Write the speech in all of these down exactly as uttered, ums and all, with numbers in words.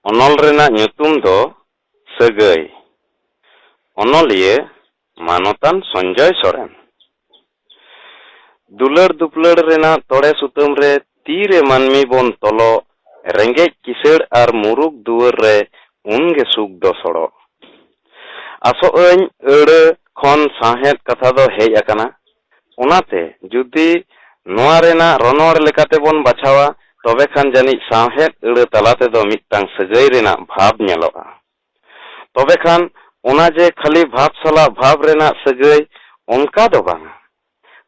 ᱚᱱᱚᱞ ᱨᱮᱱᱟᱜ ᱧᱩᱛᱩᱢ ᱫᱚ ᱥᱟᱹᱜᱟᱹᱭ᱾ ᱚᱱᱚᱞᱤᱭᱟᱹ ᱢᱟᱱᱚᱛᱟᱱ ᱥᱚᱧᱡᱚᱭ ᱥᱚᱨᱮᱱ᱾ ᱫᱩᱞᱟᱹᱲ ᱫᱩᱯᱞᱟᱹᱲ ᱨᱮᱱᱟᱜ ᱛᱚᱲᱮ ᱥᱩᱛᱟᱹᱢ ᱨᱮ ᱛᱤᱨᱮ ᱢᱟᱹᱱᱢᱤ ᱵᱚᱱ ᱛᱚᱞᱚᱜ, ᱨᱮᱸᱜᱮᱡ ᱠᱤᱥᱟᱹᱲ ᱟᱨ ᱢᱩᱨᱩᱠ ᱫᱩᱣᱟᱹᱨ ᱨᱮ ᱩᱱᱜᱮ ᱥᱩᱠ ᱫᱚ ᱥᱚᱲᱚᱜ᱾ ᱟᱥᱚᱜ ᱟᱹᱧ ᱟᱹᱲᱟᱹ ᱠᱷᱚᱱ ᱥᱟᱶᱦᱮᱫ ᱠᱟᱛᱷᱟ ᱫᱚ ᱦᱮᱡ ᱟᱠᱟᱱᱟ᱾ ᱚᱱᱟᱛᱮ ᱡᱩᱫᱤ ᱱᱚᱣᱟ ᱨᱮᱱᱟᱜ ᱨᱚᱱᱚᱲ ᱞᱮᱠᱟᱛᱮ ᱵᱚᱱ ᱵᱟᱪᱷᱟᱣᱟ, ᱛᱚᱵᱮ ᱠᱷᱟᱱ ᱡᱟᱹᱱᱤᱡ ᱥᱟᱶᱦᱮᱫ ᱟᱹᱲᱟᱹ ᱛᱟᱞᱟ ᱛᱮᱫᱚ ᱢᱤᱫᱴᱟᱝ ᱥᱟᱹᱜᱟᱹᱭ ᱨᱮᱱᱟᱜ ᱵᱷᱟᱵᱽ ᱧᱮᱞᱚᱜᱼᱟ᱾ ᱛᱚᱵᱮ ᱠᱷᱟᱱ ᱚᱱᱟ ᱡᱮ ᱠᱷᱟᱹᱞᱤ ᱵᱷᱟᱵᱽ ᱥᱟᱞᱟᱜ ᱵᱷᱟᱵᱽ ᱨᱮᱱᱟᱜ ᱥᱟᱹᱜᱟᱹᱭ, ᱚᱱᱠᱟ ᱫᱚ ᱵᱟᱝᱟ᱾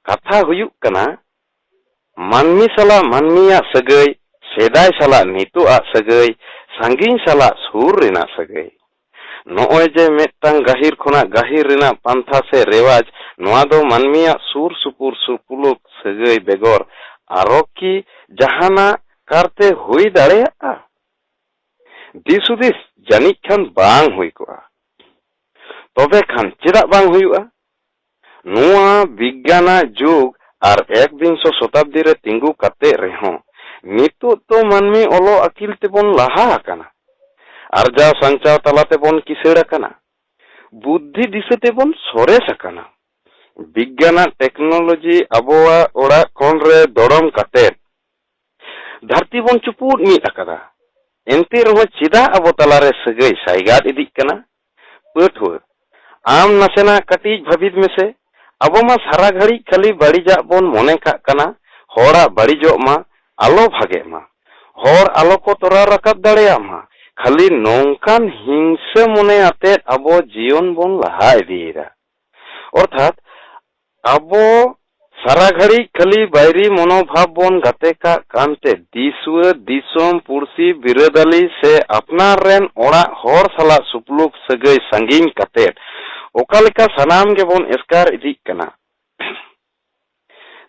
ᱠᱟᱛᱷᱟ ᱦᱩᱭᱩᱜ ᱠᱟᱱᱟ, ᱢᱟᱹᱱᱢᱤ ᱥᱟᱞᱟᱜ ᱢᱟᱹᱱᱢᱤᱭᱟᱜ ᱥᱟᱹᱜᱟᱹᱭ, ᱥᱮᱫᱟᱭ ᱥᱟᱞᱟᱜ ᱱᱤᱛᱚᱜ ᱟᱜ ᱥᱟᱹᱜᱟᱹᱭ, ᱥᱟᱺᱜᱤᱧ ᱥᱟᱞᱟᱜ ᱥᱩᱨ ᱨᱮᱱᱟᱜ ᱥᱟᱹᱜᱟᱹᱭ᱾ ᱱᱚᱜᱼᱚᱭ ᱡᱮ ᱢᱤᱫᱴᱟᱝ ᱜᱟᱹᱦᱤᱨ ᱠᱷᱚᱱᱟᱜ ᱜᱟᱹᱦᱤᱨ ᱨᱮᱱᱟᱜ ᱯᱟᱱᱛᱷᱟ ᱥᱮ ᱨᱮᱣᱟᱡᱽ, ᱱᱚᱣᱟ ᱫᱚ ᱢᱟᱹᱱᱢᱤᱭᱟᱜ ᱥᱩᱨ ᱥᱩᱯᱩᱨ ᱥᱩᱯᱩᱞᱩᱠ ᱥᱟᱹᱜᱟᱹᱭ ᱵᱮᱜᱚᱨ ᱟᱨᱚ ᱠᱤ ᱡᱟᱦᱟᱱᱟᱜ ᱠᱟᱨᱛᱮ ᱦᱩᱭ ᱫᱟᱲᱮᱭᱟᱜᱼᱟ? ᱫᱤᱥ ᱦᱩᱫᱤᱥ ᱡᱟᱹᱱᱤᱡ ᱠᱷᱟᱱ ᱵᱟᱝ ᱦᱩᱭ ᱠᱚᱜᱼᱟ᱾ ᱛᱚᱵᱮ ᱠᱷᱟᱱ ᱪᱮᱫᱟᱜ ᱵᱟᱝ ᱦᱩᱭᱩᱜᱼᱟ? ᱱᱚᱣᱟ ᱵᱤᱜᱽᱜᱟᱱᱟᱜ ᱡᱩᱜᱽ ᱟᱨ ᱮᱠᱵᱤᱝᱥᱚ ᱥᱚᱛᱟᱵᱫᱤ ᱨᱮ ᱛᱤᱸᱜᱩ ᱠᱟᱛᱮ ᱨᱮᱦᱚᱸ, ᱱᱤᱛᱚᱜ ᱛᱚ ᱢᱟᱹᱱᱢᱤ ᱚᱞᱚᱜ ᱟᱹᱠᱤᱞ ᱛᱮᱵᱚᱱ ᱞᱟᱦᱟ ᱟᱠᱟᱱᱟ, ᱟᱨᱡᱟᱣ ᱥᱟᱧᱪᱟᱣ ᱛᱟᱞᱟ ᱛᱮᱵᱚᱱ ᱠᱤᱥᱟᱹᱲ ᱟᱠᱟᱱᱟ, ᱵᱩᱫᱽᱫᱷᱤ ᱫᱤᱥᱟᱹ ᱛᱮᱵᱚᱱ ᱥᱚᱨᱮᱥ ᱟᱠᱟᱱᱟ᱾ ᱵᱤᱜᱽᱜᱟᱱᱟᱜ ᱴᱮᱠᱱᱳᱞᱚᱡᱤ ᱟᱵᱚᱣᱟᱜ ᱚᱲᱟᱜ ᱠᱚᱬ ᱨᱮ ᱫᱚᱲᱚᱢ ᱠᱟᱛᱮ ᱫᱷᱟᱹᱨᱛᱤ ᱵᱚᱱ ᱪᱩᱯᱩᱫ ᱢᱤᱫ ᱟᱠᱟᱫᱟ᱾ ᱮᱱᱛᱮ ᱨᱮᱦᱚᱸ ᱪᱮᱫᱟᱜ ᱟᱵᱚ ᱛᱟᱞᱟᱨᱮ ᱥᱟᱹᱜᱟᱹᱭ ᱥᱟᱭᱜᱟᱫ ᱤᱫᱤᱜ ᱠᱟᱱᱟ? ᱯᱟᱹᱴᱷᱩᱣᱟᱹ, ᱟᱢ ᱱᱟᱥᱮᱱᱟᱜ ᱠᱟᱹᱴᱤᱡ ᱵᱷᱟᱹᱵᱤᱛ ᱢᱮᱥᱮ᱾ ᱟᱵᱚ ᱢᱟ ᱥᱟᱨᱟ ᱜᱷᱟᱹᱲᱤᱡ ᱠᱷᱟᱹᱞᱤ ᱵᱟᱹᱲᱤᱡᱟᱜ ᱵᱚᱱ ᱢᱚᱱᱮ ᱠᱟᱜ ᱠᱟᱱᱟ, ᱦᱚᱲᱟᱜ ᱵᱟᱹᱲᱤᱡᱚᱜ ᱢᱟ, ᱟᱞᱚ ᱵᱷᱟᱜᱮᱜ ᱢᱟ, ᱦᱚᱲ ᱟᱞᱚ ᱠᱚ ᱛᱚᱨᱟᱣ ᱨᱟᱠᱟᱵ ᱫᱟᱲᱮᱭᱟᱜ ᱢᱟ᱾ ᱠᱷᱟᱹᱞᱤ ᱱᱚᱝᱠᱟᱱ ᱦᱤᱝᱥᱟᱹ ᱢᱚᱱᱮ ᱟᱛᱮᱫ ᱟᱵᱚ ᱡᱤᱭᱚᱱ ᱵᱚᱱ ᱞᱟᱦᱟ ᱤᱫᱤᱭᱮᱫᱟ᱾ ᱚᱨᱛᱷᱟᱛ ᱟᱵᱚ ᱥᱟᱨᱟ ᱜᱷᱟᱹᱲᱤᱡ ᱠᱷᱟᱹᱞᱤ ᱵᱟᱹᱭᱨᱤ ᱢᱚᱱᱳᱵᱷᱟᱵ ᱵᱚᱱ ᱜᱟᱛᱮ ᱠᱟᱜ ᱠᱟᱱᱛᱮ, ᱫᱤᱥᱣᱟᱹ, ᱫᱤᱥᱚᱢ, ᱯᱩᱲᱥᱤ, ᱵᱤᱨᱟᱹᱫᱟᱹᱞᱤ ᱥᱮ ᱟᱯᱱᱟᱨ ᱨᱮᱱ ᱚᱲᱟᱜ ᱦᱚᱲ ᱥᱟᱞᱟᱜ ᱥᱩᱯᱞᱩᱠ ᱥᱟᱹᱜᱟᱹᱭ ᱥᱟᱺᱜᱤᱧ ᱠᱟᱛᱮ, ᱚᱠᱟ ᱞᱮᱠᱟ ᱥᱟᱱᱟᱢ ᱜᱮᱵᱚᱱ ᱮᱥᱠᱟᱨ ᱤᱫᱤᱜ ᱠᱟᱱᱟ᱾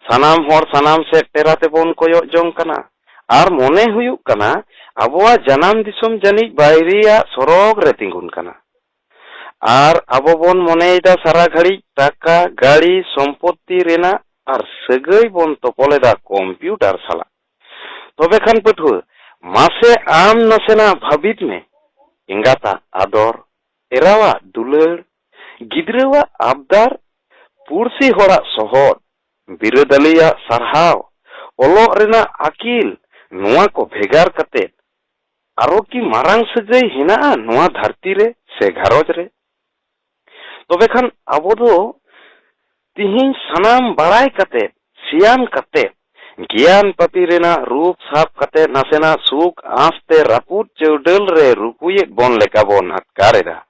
ᱥᱟᱱᱟᱢ ᱦᱚᱲ ᱥᱟᱱᱟᱢ ᱥᱮᱫ ᱴᱮᱨᱟ ᱛᱮᱵᱚᱱ ᱠᱚᱭᱚᱜ ᱡᱚᱝ ᱠᱟᱱᱟ ᱟᱨ ᱢᱚᱱᱮ ᱦᱩᱭᱩᱜ ᱠᱟᱱᱟ ᱟᱵᱚᱣᱟᱜ ᱡᱟᱱᱟᱢ ᱫᱤᱥᱚᱢ ᱡᱟᱹᱱᱤᱡ ᱵᱟᱭᱨᱤᱭᱟᱜ ᱥᱚᱨᱚᱜᱽ ᱨᱮ ᱛᱤᱸᱜᱩᱱ ᱠᱟᱱᱟ᱾ ᱟᱨ ᱟᱵᱚ ᱵᱚᱱ ᱢᱚᱱᱮᱭᱮᱫᱟ ᱥᱟᱨᱟ ᱜᱷᱟᱹᱲᱤᱡ ᱴᱟᱠᱟ, ᱜᱟᱹᱲᱤ, ᱥᱚᱢᱯᱚᱛᱛᱤ ᱨᱮᱱᱟᱜ ᱟᱨ ᱥᱟᱹᱜᱟᱹᱭ ᱵᱚᱱ ᱛᱚᱯᱚᱞᱮᱫᱟ ᱠᱚᱢᱯᱤᱭᱩᱴᱟᱨ ᱥᱟᱞᱟᱜ᱾ ᱛᱚᱵᱮ ᱠᱷᱟᱱ ᱯᱟᱹᱴᱷᱩᱣᱟᱹ, ᱢᱟᱥᱮ ᱟᱢ ᱱᱟᱥᱮᱱᱟᱜ ᱵᱷᱟᱹᱵᱤᱛ ᱢᱮ, ᱮᱸᱜᱟᱛᱟᱜ ᱟᱫᱚᱨ, ᱮᱨᱟᱣᱟᱜ ᱫᱩᱞᱟᱹᱲ, ᱜᱤᱫᱽᱨᱟᱹᱣᱟᱜ ᱟᱵᱫᱟᱨ, ᱯᱩᱲᱥᱤ ᱦᱚᱲᱟᱜ ᱥᱚᱦᱚᱫ, ᱵᱤᱨᱟᱹᱫᱟᱹᱞᱤᱭᱟᱜ ᱥᱟᱨᱦᱟᱣ, ᱚᱞᱚᱜ ᱨᱮᱱᱟᱜ ᱟᱹᱠᱤᱞ, ᱱᱚᱣᱟ ᱠᱚ ᱵᱷᱮᱜᱟᱨ ᱠᱟᱛᱮ ᱟᱨᱚ ᱠᱤ ᱢᱟᱨᱟᱝ ᱥᱟᱹᱜᱟᱹᱭ ᱦᱮᱱᱟᱜᱼᱟ ᱱᱚᱣᱟ ᱫᱷᱟᱹᱨᱛᱤ ᱨᱮ ᱥᱮ ᱜᱷᱟᱨᱚᱸᱡᱽ ᱨᱮ? ᱛᱚᱵᱮ ᱠᱷᱟᱱ ᱟᱵᱚ ᱫᱚ ᱛᱤᱦᱤᱧ ᱥᱟᱱᱟᱢ ᱵᱟᱲᱟᱭ ᱠᱟᱛᱮ, ᱥᱤᱭᱟᱱ ᱠᱟᱛᱮ, ᱜᱮᱭᱟᱱ ᱯᱟᱹᱛᱤ ᱨᱮᱱᱟᱜ ᱨᱩᱯ ᱥᱟᱵ ᱠᱟᱛᱮ ᱱᱟᱥᱮᱱᱟᱜ ᱥᱩᱠ ᱟᱸᱥ ᱛᱮ ᱨᱟᱹᱯᱩᱫ ᱪᱟᱹᱣᱰᱟᱹᱞ ᱨᱮ ᱨᱩᱠᱩᱭᱮᱫ ᱵᱚᱱ ᱞᱮᱠᱟ ᱵᱚᱱ ᱟᱴᱠᱟᱨ ᱮᱫᱟ᱾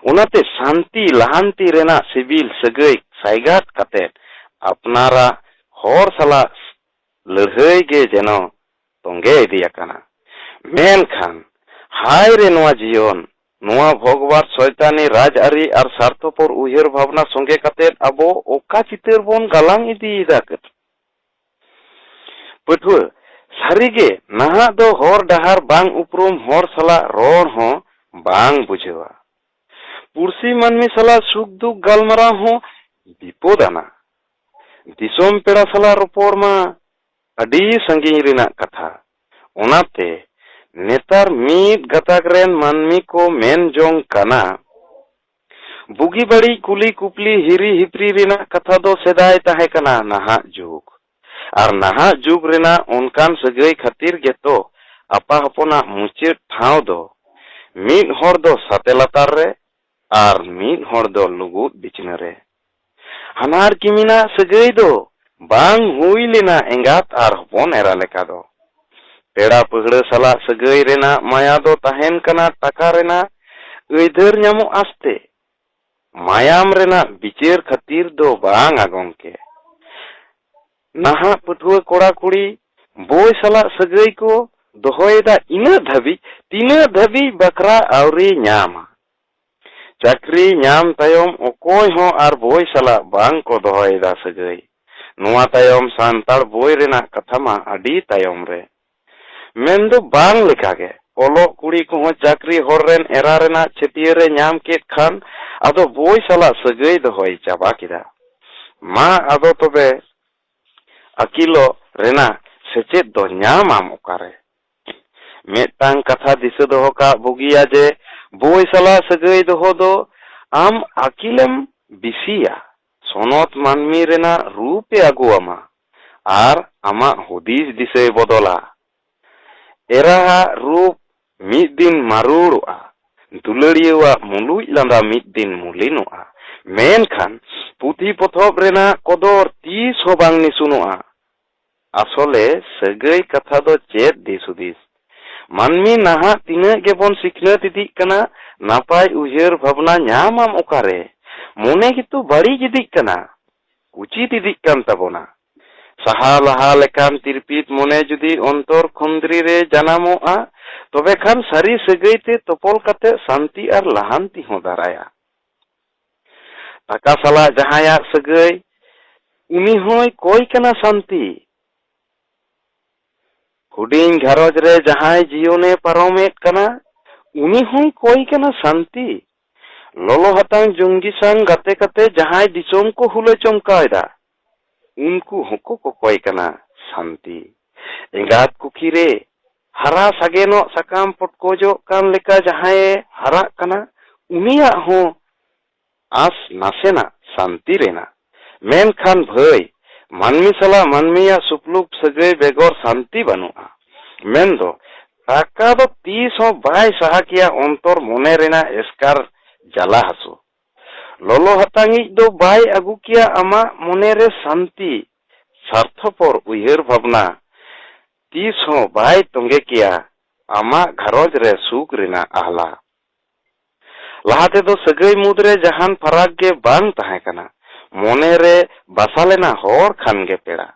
ᱚᱱᱟᱛᱮ ᱥᱟᱱᱛᱤ ᱞᱟᱦᱟᱱᱛᱤ ᱨᱮᱱᱟᱜ ᱥᱤᱵᱤᱞ ᱥᱟᱹᱜᱟᱹᱭ ᱥᱟᱭᱜᱟᱫ ᱠᱟᱛᱮ ᱟᱯᱱᱟᱨᱟᱜ ᱦᱚᱨ ᱥᱟᱞᱟᱜ ᱞᱟᱹᱲᱦᱟᱹᱭ ᱜᱮ ᱡᱮᱱᱚ ᱛᱚᱸᱜᱮ ᱤᱫᱤ ᱟᱠᱟᱱᱟ᱾ ᱢᱮᱱᱠᱷᱟᱱ ᱦᱟᱭ ᱨᱮ ᱱᱚᱣᱟ ᱡᱤᱭᱚᱱ, ᱱᱚᱣᱟ ᱵᱷᱚᱜᱽᱵᱟᱨ ᱥᱚᱭᱛᱟᱱᱤ ᱨᱟᱡᱽᱟᱹᱨᱤ ᱟᱨ ᱥᱟᱨᱛᱷᱚᱯᱚᱨ ᱩᱭᱦᱟᱹᱨ ᱵᱷᱟᱵᱽᱱᱟ ᱥᱚᱸᱜᱮ ᱠᱟᱛᱮ ᱟᱵᱚ ᱚᱠᱟ ᱪᱤᱛᱟᱹᱨ ᱵᱚᱱ ᱜᱟᱞᱟᱝ ᱤᱫᱤᱭᱮᱫᱟ? ᱯᱟᱹᱴᱷᱩᱣᱟᱹ, ᱥᱟᱹᱨᱤᱜᱮ ᱱᱟᱦᱟᱜ ᱫᱚ ᱦᱚᱨ ᱰᱟᱦᱟᱨ ᱵᱟᱝ ᱩᱯᱨᱩᱢ ᱦᱚᱲ ᱥᱟᱞᱟᱜ ᱨᱚᱲ ᱦᱚᱸ ᱵᱟᱝ ᱵᱩᱡᱷᱟᱹᱣᱟ᱾ ᱯᱩᱲᱥᱤ ᱢᱟᱹᱱᱢᱤ ᱥᱟᱞᱟᱜ ᱥᱩᱠ ᱫᱩᱠ ᱜᱟᱞᱢᱟᱨᱟᱣ ᱦᱚᱸ ᱵᱤᱯᱚᱫ ᱟᱱᱟ᱾ ᱫᱤᱥᱚᱢ ᱯᱮᱲᱟ ᱥᱟᱞᱟᱜ ᱨᱚᱯᱚᱲ ᱢᱟ ᱟᱹᱰᱤ ᱥᱟᱺᱜᱤᱧ ᱨᱮᱱᱟᱜ ᱠᱟᱛᱷᱟ᱾ ᱚᱱᱟᱛᱮ ᱱᱮᱛᱟᱨ ᱢᱤᱫ ᱜᱟᱛᱟᱠ ᱨᱮᱱ ᱢᱟᱹᱱᱢᱤ ᱠᱚ ᱢᱮᱱ ᱡᱚᱝ ᱠᱟᱱᱟ, ᱵᱩᱜᱤ ᱵᱟᱹᱲᱤᱡ ᱠᱩᱞᱤ ᱠᱩᱯᱞᱤ ᱦᱤᱨᱤ ᱦᱤᱯᱨᱤ ᱨᱮᱱᱟᱜ ᱠᱟᱛᱷᱟ ᱫᱚ ᱥᱮᱫᱟᱭ ᱛᱟᱦᱮᱸ ᱠᱟᱱᱟ ᱱᱟᱦᱟᱜ ᱡᱩᱜᱽ᱾ ᱟᱨ ᱱᱟᱦᱟᱜ ᱡᱩᱜᱽ ᱨᱮᱱᱟᱜ ᱚᱱᱠᱟᱱ ᱥᱟᱹᱜᱟᱹᱭ ᱠᱷᱟᱹᱛᱤᱨ ᱜᱮᱛᱚ ᱟᱯᱟ ᱦᱚᱯᱚᱱᱟᱜ ᱢᱩᱪᱟᱹᱫ ᱴᱷᱟᱶ ᱫᱚ ᱢᱤᱫ ᱦᱚᱲ ᱫᱚ ᱥᱟᱛᱮ ᱞᱟᱛᱟᱨ ᱨᱮ ᱟᱨ ᱢᱤᱫ ᱦᱚᱲ ᱫᱚ ᱞᱩᱜᱩᱫ ᱵᱤᱪᱷᱱᱟᱹ ᱨᱮ᱾ ᱦᱟᱱᱦᱟᱨ ᱠᱤᱢᱤᱱᱟᱜ ᱥᱟᱹᱜᱟᱹᱭ ᱫᱚ ᱵᱟᱝ ᱦᱩᱭ ᱞᱮᱱᱟ ᱮᱸᱜᱟᱛ ᱟᱨ ᱦᱚᱯᱚᱱ ᱮᱨᱟ ᱞᱮᱠᱟ ᱫᱚ᱾ ᱯᱮᱲᱟ ᱯᱟᱹᱦᱲᱟᱹ ᱥᱟᱞᱟᱜ ᱥᱟᱹᱜᱟᱹᱭ ᱨᱮᱱᱟᱜ ᱢᱟᱭᱟ ᱫᱚ ᱛᱟᱦᱮᱱ ᱠᱟᱱᱟ ᱴᱟᱠᱟ ᱨᱮᱱᱟᱜ ᱟᱹᱭᱫᱟᱹᱨ ᱧᱟᱢᱚᱜ ᱟᱥᱛᱮ᱾ ᱢᱟᱭᱟᱢ ᱨᱮᱱᱟᱜ ᱵᱤᱪᱟᱹᱨ ᱠᱷᱟᱹᱛᱤᱨ ᱫᱚ ᱵᱟᱝᱟ ᱜᱚᱢᱠᱮ᱾ ᱱᱟᱦᱟᱜ ᱯᱟᱹᱴᱷᱩᱣᱟᱹ ᱠᱚᱲᱟ ᱠᱩᱲᱤ ᱵᱳᱭ ᱥᱟᱞᱟᱜ ᱥᱟᱹᱜᱟᱹᱭ ᱠᱚ ᱫᱚᱦᱚᱭᱮᱫᱟ ᱤᱱᱟᱹᱜ ᱫᱷᱟᱹᱵᱤᱡ, ᱛᱤᱱᱟᱹᱜ ᱫᱷᱟᱹᱵᱤᱡ ᱵᱟᱠᱷᱨᱟ ᱟᱹᱣᱨᱤ ᱧᱟᱢᱟ᱾ ᱪᱟᱹᱠᱨᱤ ᱧᱟᱢ ᱛᱟᱭᱚᱢ ᱚᱠᱚᱭ ᱦᱚᱸ ᱟᱨ ᱵᱳᱭ ᱥᱟᱞᱟᱜ ᱵᱟᱝ ᱠᱚ ᱫᱚᱦᱚᱭᱮᱫᱟ ᱥᱟᱹᱜᱟᱹᱭ᱾ ᱱᱚᱣᱟ ᱛᱟᱭᱚᱢ ᱥᱟᱱᱛᱟᱲ ᱵᱳᱭ ᱨᱮᱱᱟᱜ ᱠᱟᱛᱷᱟ ᱢᱟ ᱟᱹᱰᱤ ᱛᱟᱭᱚᱢ ᱨᱮ᱾ ᱢᱮᱱ ᱫᱚ ᱵᱟᱝ ᱞᱮᱠᱟᱜᱮ, ᱚᱞᱚᱜ ᱠᱩᱲᱤ ᱠᱚᱦᱚᱸ ᱪᱟᱹᱠᱨᱤ ᱦᱚᱨ ᱨᱮᱱ ᱮᱨᱟ ᱨᱮᱱᱟᱜ ᱪᱷᱟᱹᱴᱭᱟᱹᱨ ᱮ ᱧᱟᱢ ᱠᱮᱫ ᱠᱷᱟᱱ ᱟᱫᱚ ᱵᱳᱭ ᱥᱟᱞᱟᱜ ᱥᱟᱹᱜᱟᱹᱭ ᱫᱚᱦᱚᱭ ᱪᱟᱵᱟ ᱠᱮᱫᱟ᱾ ᱢᱟ ᱟᱫᱚ ᱛᱚᱵᱮ ᱟᱹᱠᱤᱞᱚᱜ ᱨᱮᱱᱟᱜ ᱥᱮᱪᱮᱫ ᱫᱚ ᱧᱟᱢᱟᱢ ᱚᱠᱟᱨᱮ? ᱢᱤᱫᱴᱟᱝ ᱠᱟᱛᱷᱟ ᱫᱤᱥᱟᱹ ᱫᱚᱦᱚ ᱠᱟᱜ ᱵᱩᱜᱤᱭᱟ ᱡᱮ ᱵᱳᱭ ᱥᱟᱞᱟᱜ ᱥᱟᱹᱜᱟᱹᱭ ᱫᱚᱦᱚ ᱫᱚ ᱟᱢ ᱟᱹᱠᱤᱞᱮᱢ ᱵᱤᱥᱤᱭᱟ, ᱥᱚᱱᱚᱛ ᱢᱟᱹᱱᱢᱤ ᱨᱮᱱᱟᱜ ᱨᱩᱯ ᱮ ᱟᱹᱜᱩ ᱟᱢᱟ ᱟᱨ ᱟᱢᱟᱜ ᱦᱩᱫᱤᱥ ᱫᱤᱥᱟᱹᱭ ᱵᱚᱫᱚᱞᱟ᱾ ᱮᱨᱟᱦᱟᱜ ᱨᱩᱯ ᱢᱤᱫ ᱫᱤᱱ ᱢᱟᱹᱨᱩᱲᱚᱜᱼᱟ, ᱫᱩᱞᱟᱹᱲᱤᱭᱟᱹᱣᱟᱜ ᱢᱩᱞᱩᱡ ᱞᱟᱸᱫᱟ ᱢᱤᱫ ᱫᱤᱱ ᱢᱩᱞᱤᱱᱚᱜᱼᱟ, ᱢᱮᱱᱠᱷᱟᱱ ᱯᱩᱛᱷᱤ ᱯᱚᱛᱚᱵ ᱨᱮᱱᱟᱜ ᱠᱚᱫᱚᱨ ᱛᱤᱥ ᱦᱚᱸ ᱵᱟᱝ ᱱᱤᱥᱩᱱᱚᱜᱼᱟ᱾ ᱟᱥᱚᱞᱮ ᱥᱟᱹᱜᱟᱹᱭ ᱠᱟᱛᱷᱟ ᱫᱚ ᱪᱮᱫ ᱫᱤᱥ ᱦᱩᱫᱤᱥ? ᱢᱟᱹᱱᱢᱤ ᱱᱟᱦᱟᱜ ᱛᱤᱱᱟᱹᱜ ᱜᱮᱵᱚᱱ ᱥᱤᱠᱷᱱᱟᱹᱛ ᱤᱫᱤᱜ ᱠᱟᱱᱟ, ᱱᱟᱯᱟᱭ ᱩᱭᱦᱟᱹᱨ ᱵᱷᱟᱵᱽᱱᱟ ᱧᱟᱢᱟᱢ ᱚᱠᱟᱨᱮ? ᱢᱚᱱᱮ ᱜᱮᱛᱚ ᱵᱟᱹᱲᱤᱡ ᱤᱫᱤᱜ ᱠᱟᱱᱟ, ᱠᱩᱪᱤᱛ ᱤᱫᱤᱜ ᱠᱟᱱ ᱛᱟᱵᱚᱱᱟ᱾ ᱥᱟᱦᱟ ᱞᱟᱦᱟ ᱞᱮᱠᱟᱱ ᱛᱤᱨᱯᱤᱛ ᱢᱚᱱᱮ ᱡᱩᱫᱤ ᱚᱱᱛᱚᱨ ᱠᱷᱩᱸᱫᱽᱨᱤ ᱨᱮ ᱡᱟᱱᱟᱢᱚᱜᱼᱟ, ᱛᱚᱵᱮ ᱠᱷᱟᱱ ᱥᱟᱹᱨᱤ ᱥᱟᱹᱜᱟᱹᱭ ᱛᱮ ᱛᱚᱯᱚᱞ ᱠᱟᱛᱮ ᱥᱟᱱᱛᱤ ᱟᱨ ᱞᱟᱦᱟᱱᱛᱤ ᱦᱚᱸ ᱫᱟᱨᱟᱭᱟ᱾ ᱴᱟᱠᱟ ᱥᱟᱞᱟᱜ ᱡᱟᱦᱟᱸᱭᱟᱜ ᱥᱟᱹᱜᱟᱹᱭ, ᱩᱱᱤ ᱦᱚᱸᱭ ᱠᱚᱭ ᱠᱟᱱᱟ ᱥᱟᱱᱛᱤ᱾ ᱦᱩᱰᱤᱧ ᱜᱷᱟᱨᱚᱸᱡᱽ ᱨᱮ ᱡᱟᱦᱟᱸᱭ ᱡᱤᱭᱚᱱᱮ ᱯᱟᱨᱚᱢᱮᱫ ᱠᱟᱱᱟ, ᱩᱱᱤ ᱦᱚᱸᱭ ᱠᱚᱭ ᱠᱟᱱᱟ ᱥᱟᱱᱛᱤ᱾ ᱞᱚᱞᱚ ᱦᱟᱛᱟᱝ ᱡᱚᱝᱜᱤ ᱥᱟᱝ ᱜᱟᱛᱮ ᱠᱟᱛᱮ ᱡᱟᱦᱟᱸᱭ ᱫᱤᱥᱚᱢ ᱠᱚ ᱦᱩᱞᱟᱹ ᱪᱚᱢᱠᱟᱣ ᱮᱫᱟ, ᱩᱱᱠᱩ ᱦᱚᱸᱠᱚ ᱠᱚᱠᱚᱭ ᱠᱟᱱᱟ ᱥᱟᱱᱛᱤ᱾ ᱮᱸᱜᱟᱛ ᱠᱩᱠᱷᱤ ᱨᱮ ᱦᱟᱨᱟ ᱥᱟᱜᱮᱱᱚᱜ ᱥᱟᱠᱟᱢ ᱯᱚᱴᱠᱚᱡᱚᱜ ᱠᱟᱱ ᱞᱮᱠᱟ ᱡᱟᱦᱟᱸᱭᱮ ᱦᱟᱨᱟᱜ ᱠᱟᱱᱟ, ᱩᱱᱤᱭᱟᱜ ᱦᱚᱸ ᱟᱸᱥ ᱱᱟᱥᱮᱱᱟᱜ ᱥᱟᱱᱛᱤ ᱨᱮᱱᱟᱜ᱾ ᱢᱮᱱᱠᱷᱟᱱ ᱵᱷᱟᱹᱭ, ᱢᱟᱹᱱᱢᱤ ᱥᱟᱞᱟᱜ ᱢᱟᱹᱱᱢᱤᱭᱟᱜ ᱥᱩᱯᱞᱩᱠ ᱥᱟᱹᱜᱟᱹᱭ ᱵᱮᱜᱚᱨ ᱥᱟᱱᱛᱤ ᱵᱟᱹᱱᱩᱜᱼᱟ᱾ ᱢᱮᱱᱫᱚ, ᱴᱟᱠᱟ ᱫᱚ ᱛᱤᱥ ᱦᱚᱸ ᱵᱟᱭ ᱥᱟᱦᱟ ᱠᱮᱭᱟ ᱚᱱᱛᱚᱨ ᱢᱚᱱᱮ ᱨᱮᱱᱟᱜ ᱮᱥᱠᱟᱨ ᱡᱟᱞᱟ ᱦᱟᱹᱥᱩ᱾ ᱞᱚᱞᱚ ᱦᱟᱛᱟᱝᱤᱡ ᱫᱚ ᱵᱟᱭ ᱟᱹᱜᱩ ᱠᱮᱭᱟ ᱟᱢᱟᱜ ᱢᱚᱱᱮ ᱨᱮ ᱥᱟᱱᱛᱤ᱾ ᱥᱟᱨᱛᱷᱚᱯᱚᱨ ᱩᱭᱦᱟᱹᱨ ᱵᱷᱟᱵᱽᱱᱟ ᱛᱤᱥ ᱦᱚᱸ ᱵᱟᱭ ᱛᱚᱸᱜᱮ ᱠᱮᱭᱟ ᱟᱢᱟᱜ ᱜᱷᱟᱨᱚᱸᱡᱽ ᱨᱮ ᱥᱩᱠ ᱨᱮᱱᱟᱜ ᱟᱦᱞᱟ᱾ ᱞᱟᱦᱟ ᱛᱮᱫᱚ ᱥᱟᱹᱜᱟᱹᱭ ᱢᱩᱫᱽᱨᱮ ᱡᱟᱦᱟᱱ ᱯᱷᱟᱨᱟᱠ ᱜᱮ ᱵᱟᱝ ᱛᱟᱦᱮᱸ ᱠᱟᱱᱟ, ᱢᱚᱱᱮ ᱨᱮ ᱵᱟᱥᱟ ᱞᱮᱱᱟ ᱦᱚᱲ ᱠᱷᱟᱱ ᱜᱮ ᱯᱮᱲᱟ᱾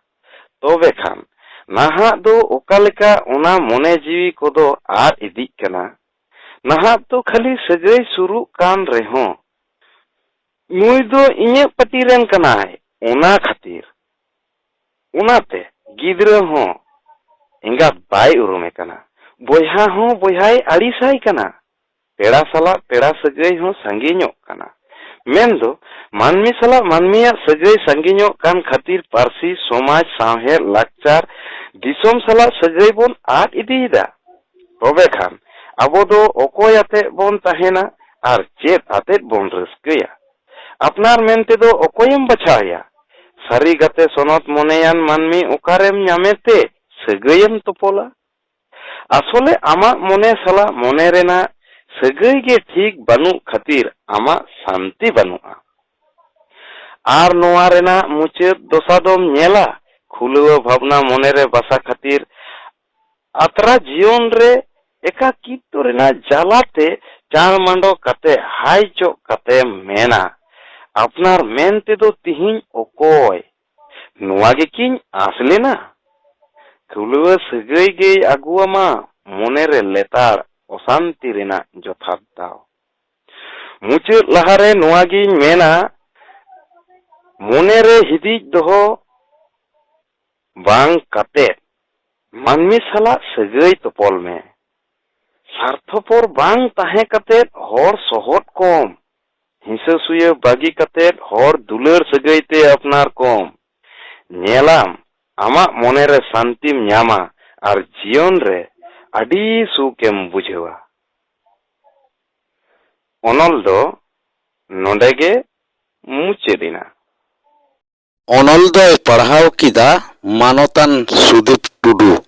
ᱛᱚᱵᱮ ᱠᱷᱟᱱ ᱱᱟᱦᱟᱜ ᱫᱚ ᱚᱠᱟ ᱞᱮᱠᱟ ᱚᱱᱟ ᱢᱚᱱᱮ ᱡᱤᱣᱤ ᱠᱚᱫᱚ ᱟᱫ ᱤᱫᱤᱜ ᱠᱟᱱᱟ? ᱱᱟᱦᱟᱜ ᱫᱚ ᱠᱷᱟᱹᱞᱤ ᱥᱟᱹᱜᱟᱹᱭ ᱥᱩᱨᱩᱜ ᱠᱟᱱ ᱨᱮᱦᱚᱸ, ᱱᱩᱭ ᱫᱚ ᱤᱧᱟᱹᱜ ᱯᱟᱹᱴᱤ ᱨᱮᱱ ᱠᱟᱱᱟᱭ, ᱚᱱᱟ ᱠᱷᱟᱹᱛᱤᱨ ᱚᱱᱟᱛᱮ ᱜᱤᱫᱽᱨᱟᱹ ᱦᱚᱸ ᱮᱸᱜᱟᱛ ᱵᱟᱭ ᱩᱨᱩᱢᱮ ᱠᱟᱱᱟ, ᱵᱚᱭᱦᱟ ᱦᱚᱸ ᱵᱚᱭᱦᱟᱭ ᱟᱹᱲᱤᱥᱟᱭ ᱠᱟᱱᱟ, ᱯᱮᱲᱟ ᱥᱟᱞᱟᱜ ᱯᱮᱲᱟ ᱥᱟᱹᱜᱟᱹᱭ ᱦᱚᱸ ᱥᱟᱺᱜᱤᱧᱚᱜ ᱠᱟᱱᱟ᱾ ᱢᱮᱱᱫᱚ, ᱢᱟᱹᱱᱢᱤ ᱥᱟᱞᱟᱜ ᱢᱟᱹᱱᱢᱤᱭᱟᱜ ᱥᱟᱹᱜᱟᱹᱭ ᱥᱟᱺᱜᱤᱧᱚᱜ ᱠᱟᱱ ᱠᱷᱟᱹᱛᱤᱨ ᱯᱟᱹᱨᱥᱤ, ᱥᱚᱢᱟᱡᱽ, ᱥᱟᱶᱦᱮᱫ, ᱞᱟᱠᱪᱟᱨ, ᱫᱤᱥᱚᱢ ᱥᱟᱞᱟᱜ ᱥᱟᱹᱜᱟᱹᱭ ᱵᱚᱱ ᱟᱫ ᱤᱫᱤᱭᱮᱫᱟ᱾ ᱛᱚᱵᱮ ᱠᱷᱟᱱ ᱟᱵᱚ ᱫᱚ ᱚᱠᱚᱭ ᱟᱛᱮᱫ ᱵᱚᱱ ᱛᱟᱦᱮᱱᱟ ᱟᱨ ᱪᱮᱫ ᱟᱛᱮᱫ ᱵᱚᱱ ᱨᱟᱹᱥᱠᱟᱹᱭᱟ? ᱟᱯᱱᱟᱨ ᱢᱮᱱ ᱛᱮᱫᱚ ᱚᱠᱚᱭᱮᱢ ᱵᱟᱪᱷᱟᱣᱮᱭᱟ? ᱥᱟᱹᱨᱤ ᱜᱟᱛᱮ ᱥᱚᱱᱚᱛ ᱢᱚᱱᱮᱭᱟᱱ ᱢᱟᱹᱱᱢᱤ ᱚᱠᱟᱨᱮᱢ ᱧᱟᱢᱮ ᱛᱮ ᱥᱟᱹᱜᱟᱹᱭᱮᱢ ᱛᱚᱯᱚᱞᱟ? ᱟᱥᱚᱞᱮ ᱟᱢᱟᱜ ᱢᱚᱱᱮ ᱥᱟᱞᱟᱜ ᱢᱚᱱᱮ ᱨᱮᱱᱟᱜ ᱥᱟᱹᱜᱟᱹᱭ ᱜᱮ ᱴᱷᱤᱠ ᱵᱟᱹᱱᱩᱜ ᱠᱷᱟᱹᱛᱤᱨ ᱟᱢᱟᱜ ᱥᱟᱱᱛᱤ ᱵᱟᱹᱱᱩᱜᱼᱟ᱾ ᱟᱨ ᱱᱚᱣᱟ ᱨᱮᱱᱟᱜ ᱢᱩᱪᱟᱹᱫ ᱫᱚᱥᱟ ᱫᱚᱢ ᱧᱮᱞᱟ, ᱠᱷᱩᱞᱟᱹᱣ ᱵᱷᱟᱵᱽᱱᱟ ᱢᱚᱱᱮ ᱨᱮ ᱵᱟᱥᱟ ᱠᱷᱟᱹᱛᱤᱨ ᱟᱛᱨᱟ ᱡᱤᱭᱚᱱ ᱨᱮ ᱮᱠᱟᱠᱤᱛᱛᱚ ᱨᱮᱱᱟᱜ ᱡᱟᱞᱟᱛᱮ ᱪᱟᱬ ᱢᱟᱰᱚ ᱠᱟᱛᱮ ᱦᱟᱭ ᱪᱚᱜ ᱠᱟᱛᱮᱢ ᱢᱮᱱᱟ, ᱟᱯᱱᱟᱨ ᱢᱮᱱ ᱛᱮᱫᱚ ᱛᱤᱦᱤᱧ ᱚᱠᱚᱭ? ᱱᱚᱣᱟ ᱜᱮᱠᱤᱧ ᱟᱸᱥ ᱞᱮᱱᱟ? ᱠᱷᱩᱞᱟᱹᱣ ᱥᱟᱹᱜᱟᱹᱭ ᱜᱮᱭ ᱟᱹᱜᱩᱣᱟᱢᱟ ᱢᱚᱱᱮᱨᱮ ᱞᱮᱛᱟᱲ ᱚᱥᱟᱱᱛᱤ ᱨᱮᱱᱟᱜ ᱡᱚᱛᱷᱟᱛ ᱫᱟᱣ᱾ ᱢᱩᱪᱟᱹᱫ ᱞᱟᱦᱟᱨᱮ ᱱᱚᱣᱟ ᱜᱤᱧ ᱢᱮᱱᱟ, ᱢᱚᱱᱮᱨᱮ ᱦᱤᱫᱤᱡ ᱫᱚᱦᱚ ᱵᱟᱝ ᱠᱟᱛᱮ ᱢᱟᱹᱱᱢᱤ ᱥᱟᱞᱟᱜ ᱥᱟᱹᱜᱟᱹᱭ ᱛᱚᱯᱚᱞ ᱢᱮ᱾ ᱥᱟᱨᱛᱷᱚᱯᱚᱨ ᱵᱟᱝ ᱛᱟᱦᱮᱸ ᱠᱟᱛᱮ ᱦᱚᱲ ᱥᱚᱦᱚᱫ ᱠᱚᱢ᱾ ᱦᱤᱸᱥᱟᱹ ᱥᱩᱭᱟᱹ ᱵᱟᱹᱜᱤ ᱠᱟᱛᱮ ᱦᱚᱲ ᱫᱩᱞᱟᱹᱲ ᱥᱟᱹᱜᱟᱹᱭ ᱛᱮ ᱟᱯᱱᱟᱨ ᱠᱚᱢ᱾ ᱧᱮᱞᱟᱢ, ᱟᱢᱟᱜ ᱢᱚᱱᱮᱨᱮ ᱥᱟᱱᱛᱤᱢ ᱧᱟᱢᱟ ᱟᱨ ᱡᱤᱭᱚᱱ ᱨᱮ ᱟᱹᱰᱤ ᱥᱩᱠᱮᱢ ᱵᱩᱡᱷᱟᱹᱣᱟ᱾ ᱚᱱᱚᱞ ᱫᱚ ᱱᱚᱰᱮ ᱜᱮ ᱢᱩᱪᱟᱹᱫ ᱮᱱᱟ᱾ ᱚᱱᱚᱞ ᱫᱚᱭ ᱯᱟᱲᱦᱟᱣ ᱠᱮᱫᱟ ᱢᱟᱱᱚᱛᱟᱱ ᱥᱩᱫᱤᱯ ᱴᱩᱰᱩ᱾